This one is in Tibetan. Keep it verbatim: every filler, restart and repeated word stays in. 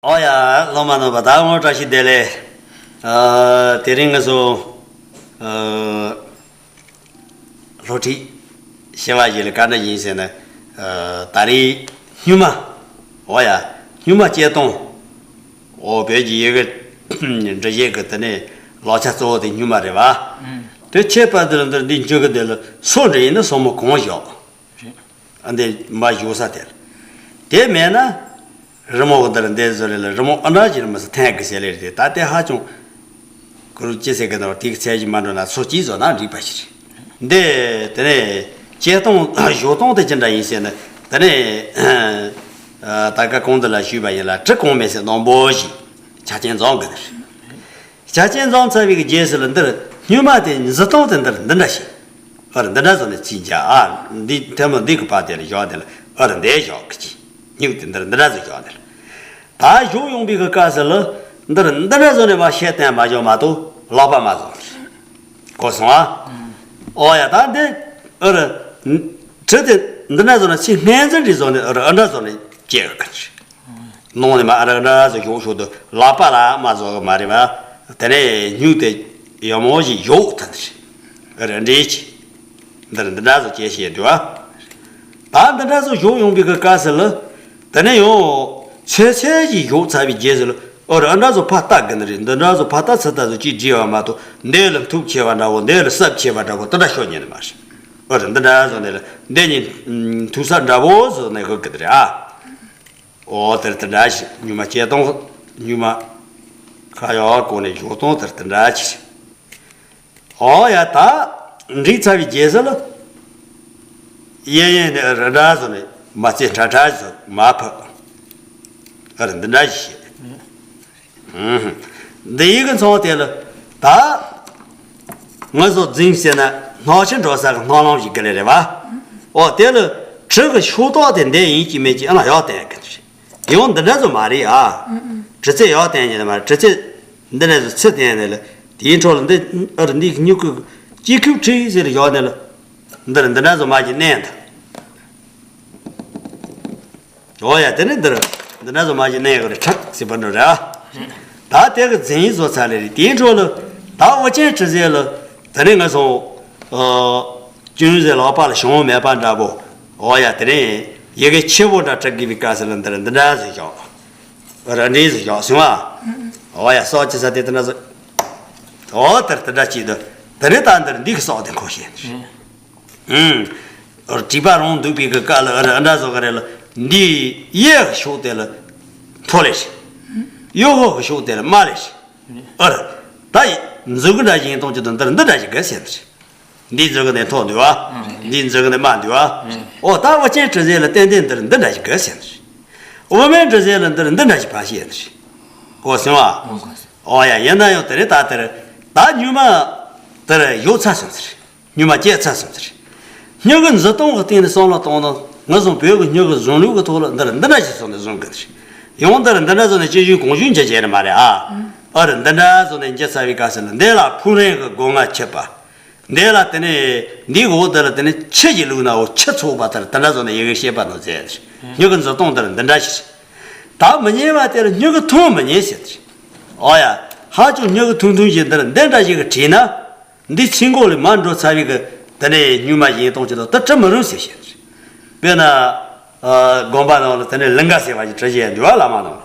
ཨོ་ཡ། སློབ་མ་རྣམ་པ་ད་ངོ་བཀྲ་ཤིས་བདེ་ལེགས། ཨ། དེ་རིང་ང་ཚོ་ཨ། སློབ་ཁྲིད་བྱེད་པ་ཞིག་ལ་ག་འདྲ་ཡིན་ཟེར་ན། ཨ། ད་རེས་སྨྱུག་མ། ཨོ་ཡ། སྨྱུག་མ་གཅེས་གཏོང་། ཨོ། བོད་ཀྱི་ཡི་གེ་འབྲི་བྱེད་ཀྱི་དེ་ནས་ལག་ཆ་གཙོ་བོ་དེ་སྨྱུག་མ་རེད་པ། ཨང་། དེ་ཁྱད་པར་དུ་ལ་འདིར་འདི་འཇུག་གི་དེ་ལ་སོ་འདྲ་ཡིན་ན་སོ་མོ་གང་བཞག། རེད། ཨ། འདི་མ་བཞུགས་ས་དེར། དེ་མེད་ན། རི་མོ་གི་འདིར་འདི་བཟོ་རེད་ལ། རི་མོ་ཨ་འདྲ་ཅིག་མི་ས་འཐེན་གི་ཟེར་ལེ་རེད། ད་དེ་ཧ་ཅང་གུ་རུ་ཅི་ཟེར་གི་འདུག། དེ་གི་ཚད་ཅིག་མ་འགྲོ་ན་སོ་གཅིག་བཟོ་ན་འགྲིག་པ་ཞིག་རེད། འདི་དེ་ནས་གཅེས་གཏོང་གཞོགས་གཏོང་དེ་ཅི་འདྲ་ཡིན་ཟེར་ན། དེ་ནས་ཨ། ད་ག་གོང་དུ་ལ་ཞུས་པ་ཡིན་ལ། གྲི་གོང་མེད་ཟེར་སྣམ་བུ་ཞིག་ཆ་རྐྱེན་འཛོམས་གི་འདིར། ཆ་རྐྱེན་འཛོམས་ཚར་བའི་གི་རྗེས་སུ་ལ་འདིར་སྨྱུག་མ་དེ་འཛིན་སྟངས་དེ་འདིར་འདི་འདྲ་ཞིག། ཨ་རེ། འདི་འདྲ་བཟོ་ནས་ཚིག་འཇགས། ཨ། འདི་ཐལ་མོ་འདི་གི་བར་དེ་ལ་བཞག་དེ་ལ། ཨ་རེ། འདི་བཞག་གི་ཅི། སྨྱུག་དེ་འདིར་འདི་འདྲ་བཟོ་བཞག་དེ་ལ། ད་གཞོགས་ཡོང་བའི་གི་སྐབས་སུ་ལ་འདིར་འདི་འདྲ་བཟོ་ནས་མ་ཤེས་བསྟན་མ་བཞག་མ་གཏོགས་ལག་པ་མ་བཟོ། གོ་སོང་ཨ། ཨོ་ཡ། ད་འདི་ཨ་རེ། གྲི་དེ་འདི་འདྲ་བཟོ་ནས་ཚིག་སྔན་འཛིན་འདྲ་བཟོ་ནས། ཨ་རེ། ཨ་འདྲ་བཟོ་ནས་བཅད་གི་ཅི། ནང་ནས་མ་ཨ་ར་ར་ཟེར་ཞོག་ཞོག་ཏུ་ལག་པ་ལ་མ་བཟོ་གི་མ་རེད་པ། དེ་ནས་སྨྱུག་དེ་ཡ་མོ་ཞིག་ཞོག་ཐུབ་ནི་རེད། ར་འདྲེ་ཅི། འདིར་འདི་འདྲ་བཟོ་བྱས་བཤད་འདུག་པ། ད་འདི་འདྲ་བཟོ་ཞོག་ཡོང་བའི་གི་སྐབས་སུ་ལ། དེ་ནས་ཡང་ཚོད་ཚོད་ཅིག་ཞོག་ཚར་བའི་རྗེས་སུ་ལ། ཨོ་ར། འདི་འདྲ་བཟོ་ཕར་ལྟ་གི་ནི་རེད། འདི་འདྲ་བཟོ་ཕར་ལྟ་ཚུར་ལྟ་བཟོ་ཅིག་བྲིས་པ་མ་གཏོགས། འདི་ལ་མཐུག་ཆེ་བ་འདྲ་བོ། འདི་ལ་སྲབ་ཆེ་བ་འདྲ་བོ། དེ་འདྲ་ཤོད་ཉན་ནི་མ་རེད། ཨོ་ར། འདི་འདྲ་བཟོ་འདི་ལ་འདི་གཉིས་མཐུག་ས་འདྲ་བོ་བཟོ་ནས་དགོས་གི་རེད་ཨ། ཨོ། དེར་དེ་འདྲ་ཞིག། སྨྱུག་མ་གཅེས་གཏོང་། སྨྱུག་མ་ཁ་ཡར་བསྐོར་ནས་གཞོགས་གཏོང་། དེར་དེ་འདྲ་ཞིག། ཨོ་ཡ། ད་འགྲིག་ཚར་བའི་རྗེས་སུ་ལ། གཡས་གཡོན་ནས་རི་འདྲ་བཟོ་ནས་མ་རྩེ་ཁྲ་ཁྲ་བཟོ་མ་ཕབ། ཨ་རེ། འདི་འདྲ་ཞིག་བྱེད། ཨུམ། འདི་ཡི་གི་མཚོན་དེ་ལ་ད་ང་ཚོ་རྫིང་ཟེར་ན་སྣག་ཆུ་འགྲོ་ས་གི་སྣག་ལམ་ཞིག་གི་ལས་རེད་པ། ཨོ། དེ་ལ་གྲི་གི་ཤོག་ཐོག་དེ་འདི་ཡིན་གྱི་མིན་གྱི་ཨ་ན་ཡག་བསྟན་གི་རེད། ཡང་འདི་འདྲ་ཚོ་མ་རེད་ཨ། གྲི་རྩེ་ཡག་བསྟན་གྱི་མ་རེད། གྲི་རྩེ་འདི་འདྲ་ཚོ་ཚུར་བསྟན་ནས་ལ། དེའི་འཕྲོ་ལ་འདི་ཨ་རེ། འདི་སྨྱུ་གུ་གཅིག་ཁུབ་ཁྲིག་ཟེར་ཡག་ནས་ལ། འདིར་འདི་འདྲ་ཚོ་མ་གྱི་གནས་འདི། ཨོ་ཡ། དེ་ནས་འདིར་འདི་འདྲ་ཚོ་མ་གྱི་གནས་གི་རེད། ཁྲག་ཟེར་བ་འདྲ་རེད་ཨ། ད་དེ་གི་རྫིང་བཟོ་ཚར་ལེ་རེད། དེའི་འཕྲོ་ལ་ད་དབུ་ཅན་གྲི་རྩེ་ལ། དེ་ནས་ང་ཚོ་ཨ་གཅུན་ཟེར་ལག་པ་ལ་ཞོན་མེད་པ་འདྲ་པོ། ཨོ་ཡ། དེ་ནས་ཡི་གེ་ཆེ་བོ་འདྲ་འབྲི་དགོས་པའི་སྐབས་སུ་ལ་འདིར་འདི་འདྲ་ཟེར་བཞག། ར་འདྲེ་ཟེར་བཞག་སོང་ཨ། ཨོ་ཡ། སོགས་ཀྱི་ས་དེ་དེ་འདྲ་ཟེར། ཨོ། དེར་དེ་འདྲ་བྱེད་དུ། དེ་ནས་ད་འདིར་འདི་གི་སོགས་དེ་འཁོར་བྱེད། ཨུམ། ཨོ། བྲིས་པ་རང་འདུག་པའི་གི་སྐབས་ལ་ཨ་རེ། ཨ་འདྲ་བཟོ་གི་རེད་ལ། འདི་གཡས་ཕྱོགས་དེ་ལ་མཐོ་ལེ་ཞིག། གཡོན་ཕྱོགས་ཀྱི་ཕྱོགས་དེ་ལ་དམའ་ལེ་ཞིག། ཨ་རེ། ད་མཛུབ་གུ་འདྲ་ཞིག་གཏོང་གི་འདུག། འདིར་འདི་འདྲ་ཞིག་དགོས་ཟེར་ནི་རེད། འདིའི་མཛུབ་གུ་ནས་མཐོ་འདུག་པ། འདིའི་མཛུབ་གུ་ནས་དམའ་འདུག་པ། ཨོ། ད་དབུ་ཅན་གྲི་རྩེ་ལ་ཏན་ཏན་འདིར་འདི་འདྲ་ཞིག་དགོས་ཟེར་ནི་རེད། དབུ་མེད་གྲི་རྩེ་ལ་འདིར་འདི་འདྲ་ཞིག་ཕར་བཤད་ནི་རེད། གོ་སོང་ཨ། ཨོ། ཡ། ཡིན་ན་ཡང་དེ་རེད། ད་དེར་ད་སྨྱུག་མ་དེར་ཡོད་ཚར་སོང་ཟེར། སྨྱུག་མ་བཅད་ཚར་སོང་ཟེར། སྨྱུ་གུ་འཛིན་སྟངས་ཀྱི་སྟེང་ནས་བསམ་བློ་བཏང་ན། ང་ཚོ་བོད་ཀྱི་སྨྱུ་གུ་བཟུང་ལུགས་ཀྱི་ཐོག་ལ་འདིར་འདི་འདྲ་ཞིག་བཟོ་ནས་བཟུང་གི་འདུག། ཡང་འདིར་འདི་འདྲ་བཟོ་ནས་ཅི་བྱུང་གང་བྱུང་འཇལ་བྱས་ནི་མ་རེད་ཨ། ཨ་རེ། འདི་འདྲ་བཟོ་ནས་འཇལ་ཚར་བའི་སྐབས་སུ་ལ་འདི་ལ་ཕུག་རོན་གྱི་སྒོ་ང་ཕྱེ་བ། འདི་ལ་དེ་ནས་འདིའི་འོག་འདི་ལ་དེ་ནས་ཆུ་ཞིག་བླུགས་ན། འོ། ཆུ་ཚོགས་པ་ལྟར་དེ་འདྲ་བཟོ་ནས་ཡི་གེ་བཤད་པ་ནང་མཛད། སྨྱུ་གུ་འཛིན་སྟངས་འདིར་འདི་འདྲ་ཞིག། ད་མི་ཉན་པ་དེར་སྨྱུ་གུ་ཐུང་མི་ཉན་ཟེར། ཨོ་ཡ། ཧ་ཅང་སྨྱུ་གུ་ཐུང་ཐུང་ཞིག་འདིར་འདི་འདྲ་ཞིག་གིས་བྲིས་ན། འདི་ཚིག་མགོ་ལས་མར་འགྲོ་ཚར་བའི་གི་དེ་ནས་སྨྱུག་མ་བཞེངས་གཏོང་གི་འདུག། ད་བྲི་མི་རུང་ཟེར་བཤད། དཔེར་ན་ཨ་དགོན་པ་ནང་ལ་དེ་ནས་ལིང་ག་ཟེར་བ་ཞིག་བྲི་བྱས་འདུག་པ། བླ་མ་ནང་ལ།